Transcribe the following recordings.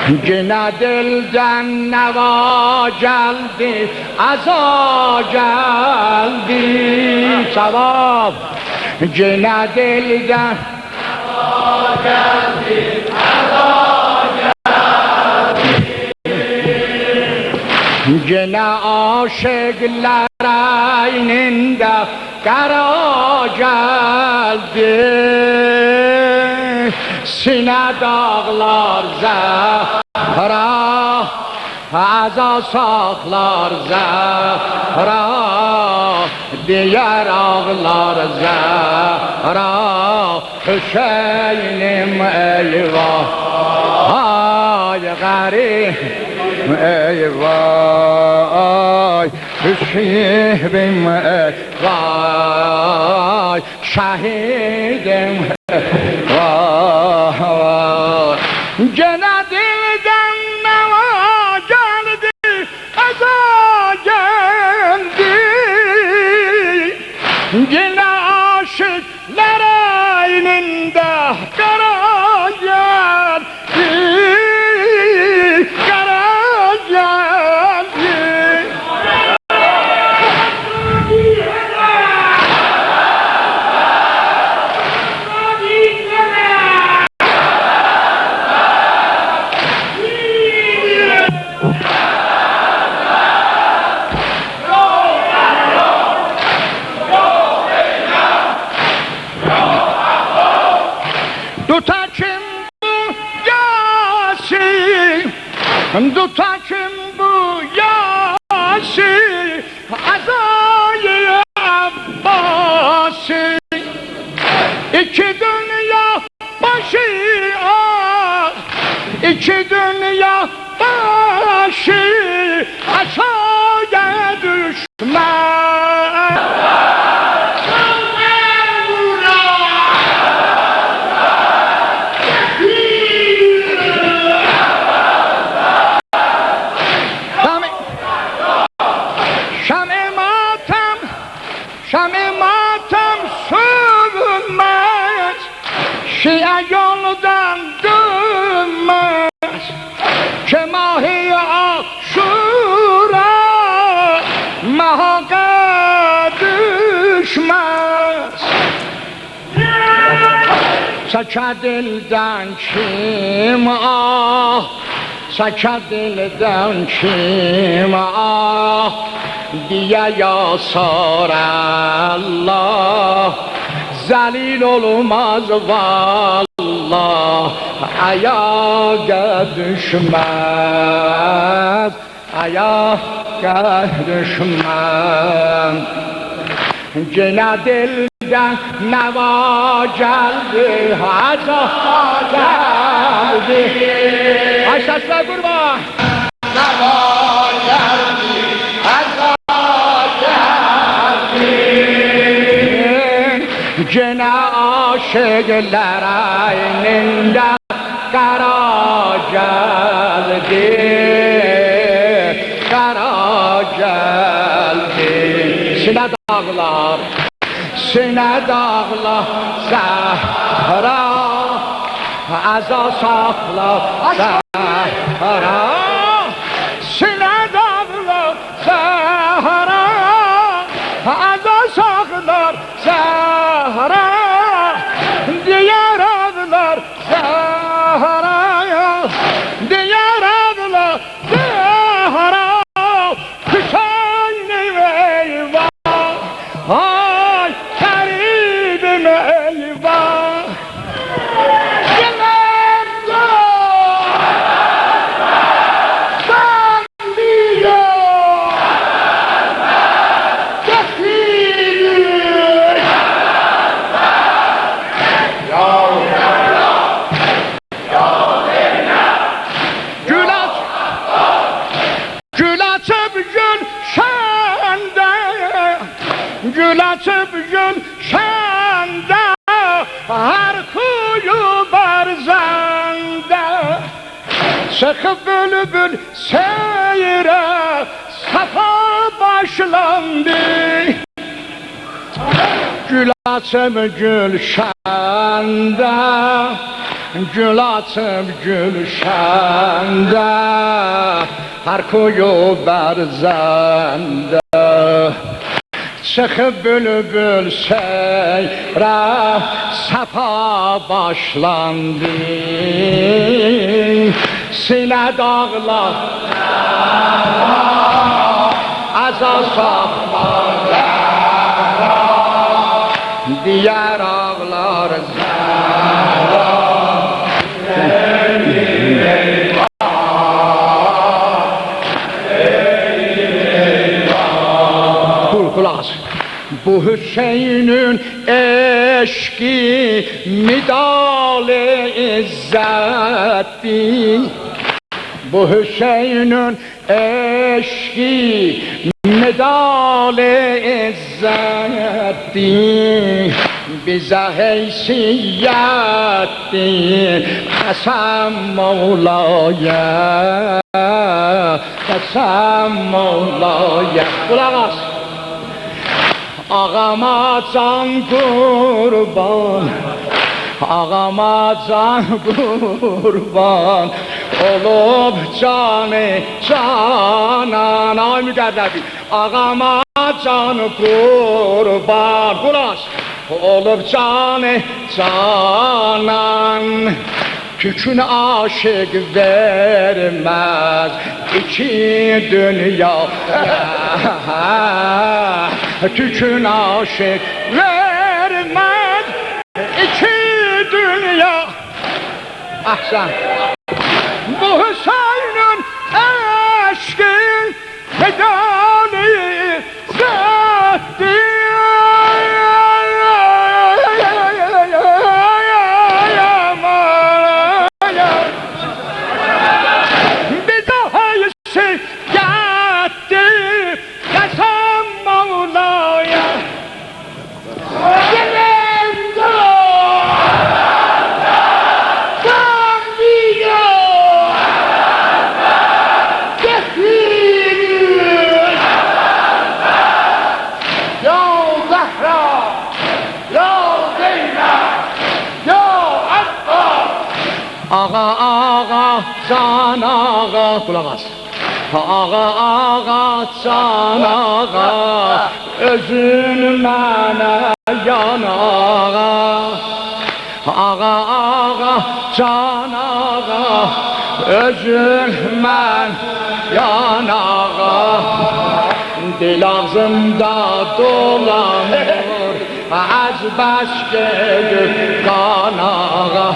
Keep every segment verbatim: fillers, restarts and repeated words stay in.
گئنه دیلدن نوا گلدی، عزا گلدی. جواب. گئنه دیلدن گئنه عاشیقلار عینینده قارا گلدی. سینه داغلار زهرا، عزا ساخلار زهرا، دئیر آغلار زهرا. حسینیم ای وای، آی غریبیم ای وای، حسینیم ای وای، شهیدیم ای وای. گئنه دیلدن نوا گلدی، عزا گلدی. گئنه عاشیقلار عینینده قارا گلدی، قارا گلدی. توتا کیم بو یاسی، توتا کیم بو یاسی، عزای عباسی. ایکی دونیا باشی آغ، ایکی دونیا باشی آشاغی دوشمز. شمع، شمع ماتم، شمع ماتم سؤنمز، شیعه یولدان دؤنمز، کی ماه عاشورا محاقه دوشمز. چکه دیلدن کیم آه، چکه دیلدن کیم آه، دئیه یاسار الله، ذلیل اولماز والله، آیاغا دوشمز. آیاغا دوشمز. گئنه دیلدن نوا گلدی، عزا گلدی. آی سسلر قوربان. نوا گلدی، عزا گلدی. گئنه عاشیقلار عینینده قارا گلدی، قارا گلدی. سینه داغلار، سینه داغلار زهرا، عزا ساخلار زهرا. سینه داغلار زهرا، عزا ساخلار زهرا، دئییر آغلار زهرا، دئییر آغلار زهرا. حسینیم ای وای، آی غریبیم ای وای. گول آچ-، گول آچیب گولشنده، گول آچیب گولشنده، هر خویو برزنده. چیخیب بولبول سیره، صفا باشلاندی. گول آچیب گولشنده، گول آچیب گولشنده، هر کویو برزنده. چیخیب بولبول سیره، صفا باشلاندی. سینه داغلار، عزا ساخلار، دیار آغلار زهرا. قول-، قولاق آس. بو حسینین عشقی مدال عزتدیر. بو حسینین عشقی مدال عزتدیر، بیزه حیثیتدیر. قسم مولایا، قسم مولایا. قولاق آس. آغاما جان قوربان، آغاما جان قوربان، اولوب جانی جانان. آی مقربی، آغاما جان قوربان، قولاق آس، اولوب جانی جانان. توکون عاشق وئرمز ایکی دونیا. توکون عاشق وئرمز ایکی دونیا. احسن. بو حسینین عشقی مدال عزتدیر. بیزه حیثیتدیر، قسم مولایا. یا زهرا، یا زینب، یا عباس. آغا، آغا، جان آغا، قولاق آس. آغا، آغا، جان آغا، اؤزون منه یان آغا. آغا، آغا، جان آغا، اؤزون منه یان آغا. دیل آغزیمدا دولانیر، از بس گئدیر قان آغا،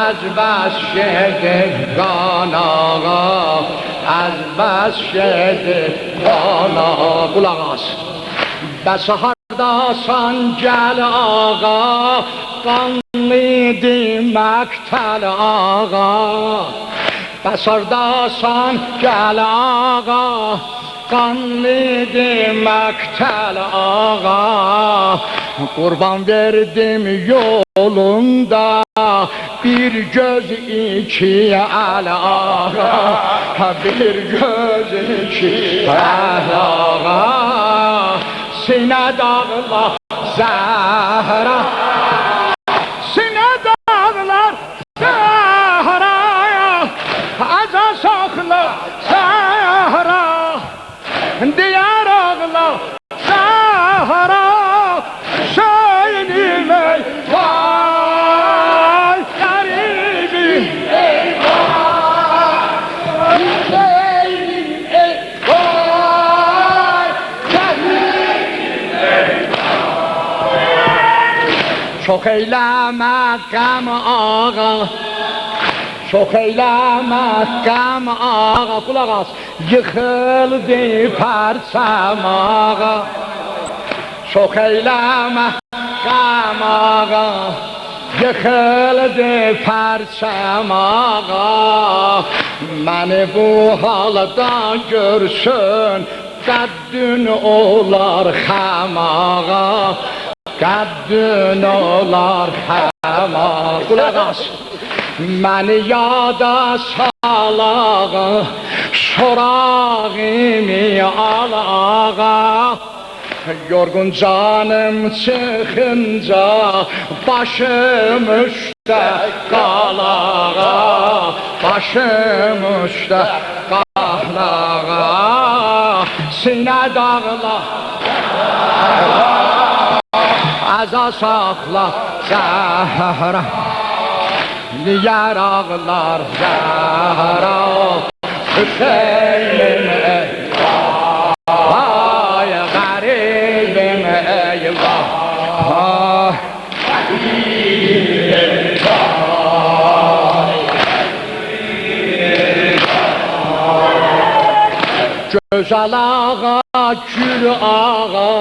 از بس گئدیر قان آغا، از بس گئدیر قان آغا. قولاق آس. بس هارداسان گل آغا، قانلیدی مقتل آغا. بس هارداسان گل آغا، قانلیدی مقتل آغا. قوربان وئردیم یولوندا بیر گؤز ایکی ال آغا، بیر گؤز ایکی ال آغا. سینه داغلار زهرا، سینه داغلار زهرا، عزا ساخلا زهرا، دیار آغلا زهرا، حسینیم ای وای، غریبیم ای وای، حسینیم ای وای، غریبیم ای وای. چوخ ائیله‌مه غم آغا، چوخ ائیله‌مه غم آغا، قولاق آس. ییخیلدی پرچم آغا، چوخ ائیله‌مه غم آغا، ییخیلدی پرچم آغا. منی بو حالدا گؤرسن، قدّین اولار خم آغا، قدّین اولار خم آغا. قولاق آس. منی یادا سال آغا، سوراغیمی آل آغا. یورغون جانیم چیخینجا، باشیم اوسته قال آغا، باشیم اوسته قال آغا. سینه داغلار، عزا ساخلا زهرا، نییه آغلار زهرا؟ حسینیم ای وای، غریبیم ای وای. گؤزل آغا، گول آغا،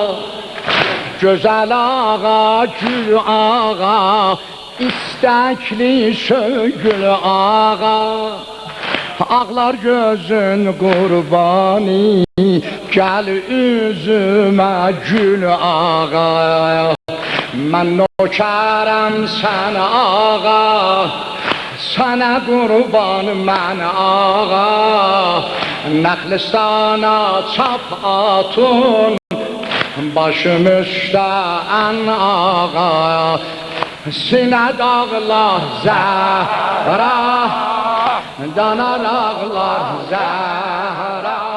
گؤزل آغا، گول آغا، ایستکلی سؤیگولو آغا، آغلار گؤزون قوربانی، گل اوزومه گول آغا. من نوکرم سن آغا، سنه قوربان من آغا، نخلستانا چاپ آتون، باشیم اوسته ان آغا. سینه داغلار زهرا، دانا داغلار زهرا.